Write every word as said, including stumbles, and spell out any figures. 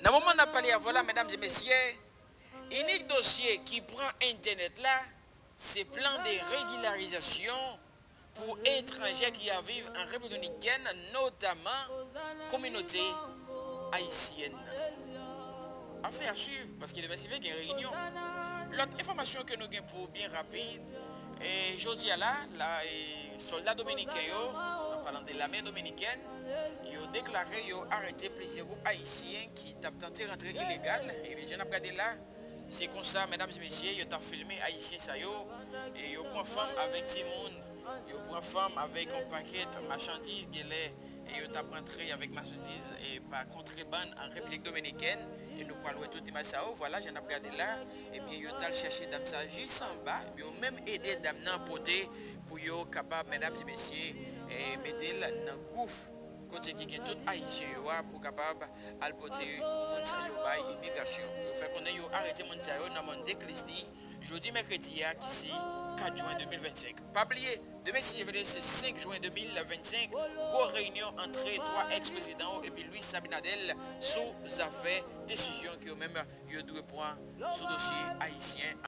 Nan moman n ap pale avè w la, medam e mesye, inik dosye ki pran entènèt la, se plan de regilarizasyon pou etranjè ki ap viv an Repiblik Dominikèn, notaman kominote ayisyèn nan. Afè a swiv, paske demen si Dye vle gen reyinyon. Lòt enfòmasyon ke nou gen pou byen rapid, e jodi a la, la e sòlda dominiken yo, an palan de lame dominikèn, yo deklare yo arete plizyè gwoup ayisyen ki t ap tante rantre ilegal. E jan n ap gade la, se konsa, medam e mesye, yo t ap filme ayisyen sa yo, e yo pran fanm avèk timoun, yo pran fanm avèk yon pakèt machandiz, genlè, e yo t ap rantre avèk machandiz e pa kontrebann an Repiblik Dominikèn. E nou pral wè tout imaj sa yo. Vwala, jan n ap gade la, ebyen, yo t al chèche dam sa jis anba, yo menm ede dam nan pote pou yo kapab, medam e mesye, e mete l nan gouf kote ki gen tout ayisyen yo a pou kapab al pote moun sa yo bay imigrasyon. Yo fè konnen yo arete moun sa yo nan Monte Cristi jodi mèkredi a ki se kat jwen de mil vennsenk. Pa bliye, demen si Dye vle se senk jwen de mil vennsenk, gwo reyinyon ant twa èks prezidan yo epi Luis Abinader sou zafè desizyon ke yo menm yo dwe pran sou dosye ayisyen